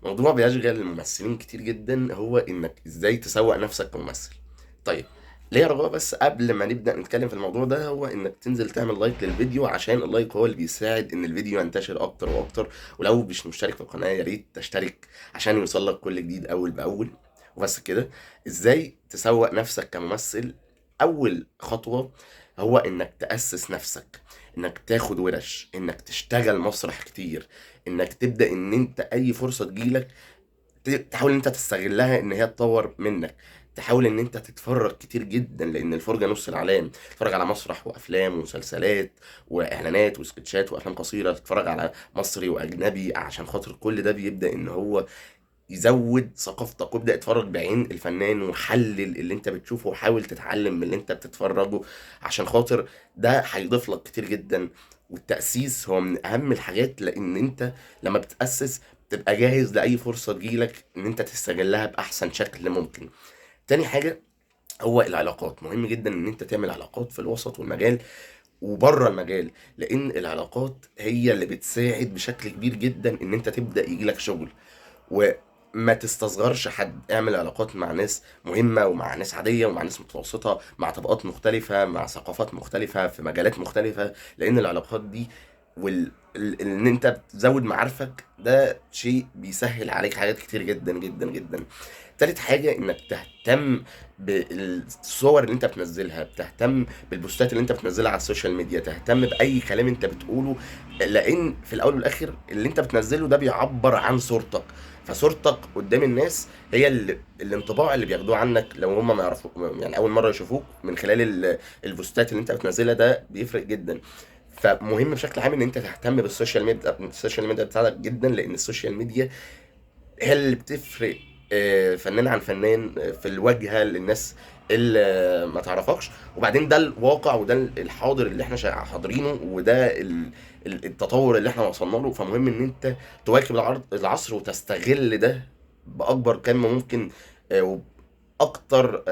موضوع بيشغل الممثلين كتير جدا، هو انك ازاي تسوق نفسك كممثل. طيب ليه رجاء بس قبل ما نبدأ نتكلم في الموضوع ده، هو انك تنزل تعمل like للفيديو، عشان ال like هو اللي بيساعد ان الفيديو ينتشر اكتر واكتر. ولو مش مشترك في القناة يا ريت تشترك عشان يوصل لك كل جديد اول باول. وبس كده، ازاي تسوق نفسك كممثل؟ اول خطوة هو انك تأسس نفسك، انك تاخد ورش، انك تشتغل مسرح كتير، انك تبدأ ان انت اي فرصة تجيلك تحاول ان انت تستغلها ان هي تطور منك. تحاول ان انت تتفرج كتير جدا، لان الفرجة نص العلام. تتفرج على مسرح وافلام ومسلسلات واعلانات وسكتشات وافلام قصيرة، تتفرج على مصري واجنبي، عشان خاطر كل ده بيبدأ ان هو يزود ثقافتك. وابدأ اتفرج بعين الفنان وحلل اللي انت بتشوفه، وحاول تتعلم من اللي انت بتتفرجه، عشان خاطر ده هيضيف لك كتير جدا. والتأسيس هو من اهم الحاجات، لان انت لما بتأسس تبقى جاهز لأي فرصة تجيلك ان انت تستغلها بأحسن شكل ممكن. تاني حاجة هو العلاقات. مهم جدا ان انت تعمل علاقات في الوسط والمجال وبره المجال، لان العلاقات هي اللي بتساعد بشكل كبير جدا ان انت تبدأ يجيلك شغل. وما تستصغرش حد، اعمل علاقات مع ناس مهمة ومع ناس عادية ومع ناس متوسطة، مع طبقات مختلفة، مع ثقافات مختلفة، في مجالات مختلفة، لأن العلاقات دي ان انت بتزود معارفك ده شيء بيسهل عليك حاجات كتير جدا جدا جدا. تالت حاجة انك تهتم بالصور اللي انت بتنزلها، بتهتم بالبوستات اللي انت بتنزلها على ال social media، تهتم بأي كلام انت بتقوله، لان في الاول والاخر اللي انت بتنزله ده بيعبر عن صورتك. فصورتك قدام الناس هي الانطباع اللي بياخدوه عنك لو هم ما يعرفوك، يعني اول مرة يشوفوك من خلال البوستات اللي انت بتنزلها، ده بيفرق جدا. فمهم بشكل عام ان انت تهتم بال social media، ال social media بتاعتك جدا، لان ال social media هي اللي بتفرق فنان عن فنان، في الواجهة للناس اللي ما تعرفكش. وبعدين ده الواقع وده الحاضر اللي احنا حاضرينه، وده التطور اللي احنا وصلنا له. فمهم ان انت تواكب العصر وتستغل ده باكبر كم ممكن، وباكتر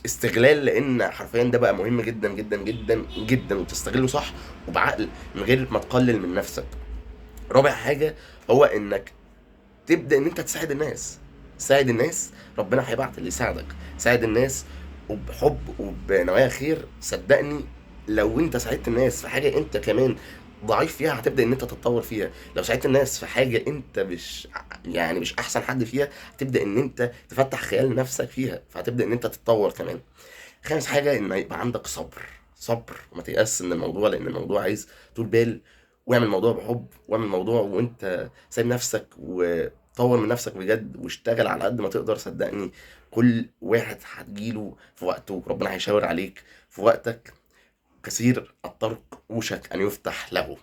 استغلال، لان حرفيا ده بقى مهم جدا جدا جدا جدا، وتستغله صح وبعقل من غير ما تقلل من نفسك. رابع حاجة هو انك تبدا ان انت تساعد الناس. ساعد الناس، ربنا هيبعت اللي يساعدك. ساعد الناس وبحب وبنوايا خير، صدقني لو انت ساعدت الناس في حاجة انت كمان ضعيف فيها هتبدا ان انت تتطور فيها. لو ساعدت الناس في حاجة انت مش احسن حد فيها، هتبدا ان انت تفتح خيال نفسك فيها، فهتبدا ان انت تتطور كمان. خامس حاجة ان يبقى عندك صبر، صبر وما تيأس من الموضوع، لان الموضوع عايز طول بال، واعمل الموضوع بحب، واعمل الموضوع وانت سايب نفسك، وطور من نفسك بجد، واشتغل على قد ما تقدر. صدقني كل واحد هتجيله في وقته، ربنا هيشاور عليك في وقتك. كثير الطرق وشك ان يفتح له.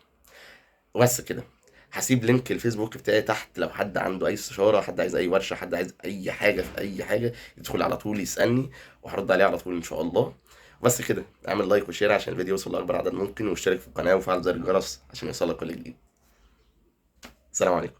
وبس كده، هسيب link الفيسبوك بتاعي تحت، لو حد عنده اي استشاره، حد عايز اي ورشه، حد عايز اي حاجة في اي حاجة، يدخل على طول يسالني وهرد عليه على طول ان شاء الله. بس كده، اعمل like و share عشان الفيديو يوصل لاكبر عدد ممكن، واشترك في القناة وفعل زر الجرس عشان يوصلك كل جديد. السلام عليكم.